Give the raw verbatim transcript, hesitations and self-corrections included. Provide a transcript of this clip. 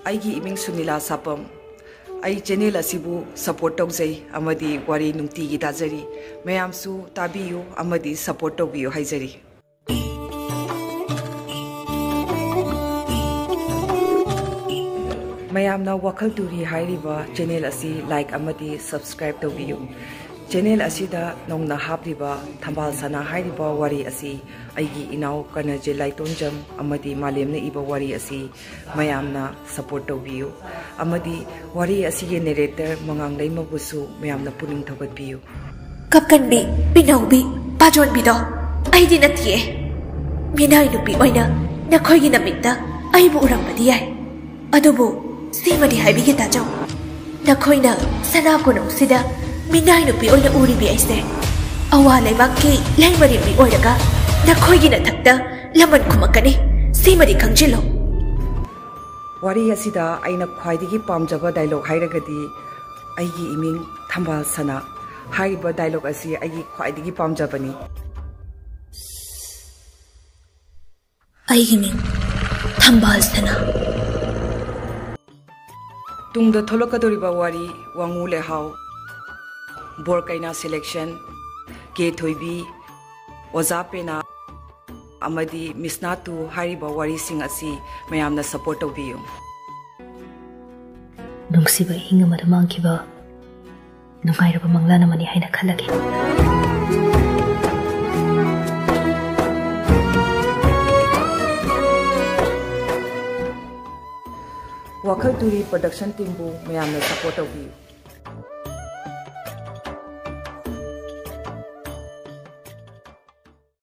ꯑꯩꯒꯤ ꯏꯃꯤꯡ ꯁꯨꯅꯤꯂꯥ ꯁꯥꯄꯝ꯫ ꯑꯩ ꯆꯦꯅꯦꯜ ꯑꯁꯤꯕꯨ ꯁꯄꯣꯔꯠ ꯇꯧꯖꯩ ꯑꯃꯗꯤ ꯋꯥꯔꯤ ꯅꯨꯡꯇꯤꯒꯤ ꯇꯥꯖꯔꯤ꯫ ꯃꯌꯥꯝꯁꯨ ꯇꯥꯕꯤꯌꯨ ꯑꯃꯗꯤ ꯁꯄꯣꯔꯠ ꯇꯧꯕꯤꯌꯨ ꯍꯥꯏꯖꯔꯤ꯫ ꯃꯌꯥꯝꯅ ꯋꯥꯈꯜ ꯇꯨꯔꯤ ꯍꯥꯏꯔꯤꯕ ꯆꯦꯅꯦꯜ ꯑꯁꯤ ꯂꯥꯏꯛ ꯑꯃꯗꯤ ꯁꯕꯁꯀ꯭ꯔꯥꯏꯕ ꯇꯧꯕꯤꯌꯨ꯫ ꯆꯦꯅꯦꯜ ꯑꯁꯤꯗ ꯅꯧꯅ ꯍꯥꯞꯂꯤꯕ ꯊꯝꯕꯥꯜ ꯁꯅꯥ ꯍꯥꯏꯔꯤꯕ ꯋꯥꯔꯤ ꯑꯁꯤ ꯑꯩꯒꯤ ꯏꯅꯥꯎ ꯀꯔꯅꯖꯤꯠ ꯂꯥꯏꯇꯣꯟꯖꯝ ꯑꯃꯗꯤ ꯃꯥꯂꯦꯝꯅ ꯏꯕ ꯋꯥꯔꯤ ꯑꯁꯤ ꯃꯌꯥꯝꯅ ꯁꯄꯣꯔꯠ ꯇꯧꯕꯤꯌꯨ ꯑꯃꯗꯤ ꯋꯥꯔꯤ ꯑꯁꯤꯒꯤ ꯅꯦꯔꯦꯇꯔ ꯃꯉꯥꯡꯂꯩꯃꯕꯨꯁꯨ ꯃꯌꯥꯝꯅ ꯄꯨꯛꯅꯤꯡ ꯊꯧꯒꯠꯄꯤꯌꯨ꯫ ꯀꯞꯀꯟꯕꯤ, ꯄꯤꯅꯧꯕꯤ, ꯄꯥꯖꯣꯟꯕꯤꯗꯣ ꯑꯩꯗꯤ ꯅꯠꯇꯤꯌꯦ꯫ ꯃꯤꯅꯥꯏ ꯅꯨꯄꯤ ꯑꯣꯏꯅ ꯅꯈꯣꯏꯒꯤ ꯅꯃꯤꯠꯇ ꯑꯩꯕꯨ ꯎꯔꯝꯕꯗꯤ ꯌꯥꯏ, ꯑꯗꯨꯕꯨ ꯁꯤꯃꯗꯤ ꯍꯥꯏꯕꯤꯒꯦ ꯇꯥꯖꯧ꯫ ꯅꯈꯣꯏꯅ ꯁꯅꯥ ꯀꯣꯅꯨꯡꯁꯤꯗ ꯃꯤꯅꯥꯏ ꯅꯨꯄꯤ ꯑꯣꯏꯅ ꯎꯔꯤꯕꯤ ꯑꯩꯁꯦ ꯑꯋꯥ ꯂꯩꯕꯥꯛꯀꯤ ꯂꯩꯃꯔꯦꯝꯕꯤ ꯑꯣꯏꯔꯒ ꯅꯈꯣꯏꯒꯤ ꯅꯊꯛꯇ ꯂꯃꯟ ꯈꯨꯝꯃꯛꯀꯅꯤ꯫ ꯁꯤꯃꯗꯤ ꯈꯪꯖꯤꯜꯂꯣ꯫ ꯋꯥꯔꯤ ꯑꯁꯤꯗ ꯑꯩꯅ ꯈ꯭ꯋꯥꯏꯗꯒꯤ ꯄꯥꯝꯖꯕ ꯗꯥꯏꯂꯣꯛ ꯍꯥꯏꯔꯒꯗꯤ ꯑꯩꯒꯤ ꯏꯃꯤꯡ ꯊꯝꯕꯥꯜ ꯁꯅꯥ ꯍꯥꯏꯔꯤꯕ ꯗꯥꯏꯂꯣꯛ ꯑꯁꯤ ꯑꯩꯒꯤ ꯈ꯭ꯋꯥꯏꯗꯒꯤ ꯄꯥꯝꯖꯕꯅꯤ꯫ ꯑꯩꯒꯤ ꯃꯤꯡ ꯊꯝꯕꯥꯜ ꯁꯅꯥ꯫ ꯇꯨꯡꯗ ꯊꯣꯛꯂꯛꯀꯗꯧꯔꯤꯕ ꯋꯥꯔꯤ ꯋꯥꯉꯨ ꯂꯩꯍꯥꯎ, ꯕꯣꯔ ꯀꯩꯅꯥ ꯁꯦꯂꯦꯛꯁꯟ, ꯀꯦ ꯊꯣꯏꯕꯤ, ꯑꯣꯖꯥ ꯄꯦꯅꯥ ꯑꯃꯗꯤ ꯃꯤꯁꯅꯥ ꯇꯨ ꯍꯥꯏꯔꯤꯕ ꯋꯥꯔꯤꯁꯤꯡ ꯑꯁꯤ ꯃꯌꯥꯝꯅ ꯁꯄꯣꯔꯠ ꯇꯧꯕꯤꯌꯨ꯫ ꯅꯨꯡꯁꯤꯕ ꯑꯍꯤꯡ ꯑꯃꯗ ꯃꯥꯡꯈꯤꯕ ꯅꯨꯡꯉꯥꯏꯔꯕ ꯃꯪꯂꯥꯟ ꯑꯃꯅꯤ ꯍꯥꯏꯅ ꯈꯜꯂꯒꯦ꯫ ꯋꯥꯈꯜ ꯇꯨꯔꯤ ꯄ꯭ꯔꯗꯛꯁꯟ ꯇꯤꯝꯕꯨ ꯃꯌꯥꯝꯅ ꯁꯄꯣꯔꯠ ꯇꯧꯕꯤꯌꯨ꯫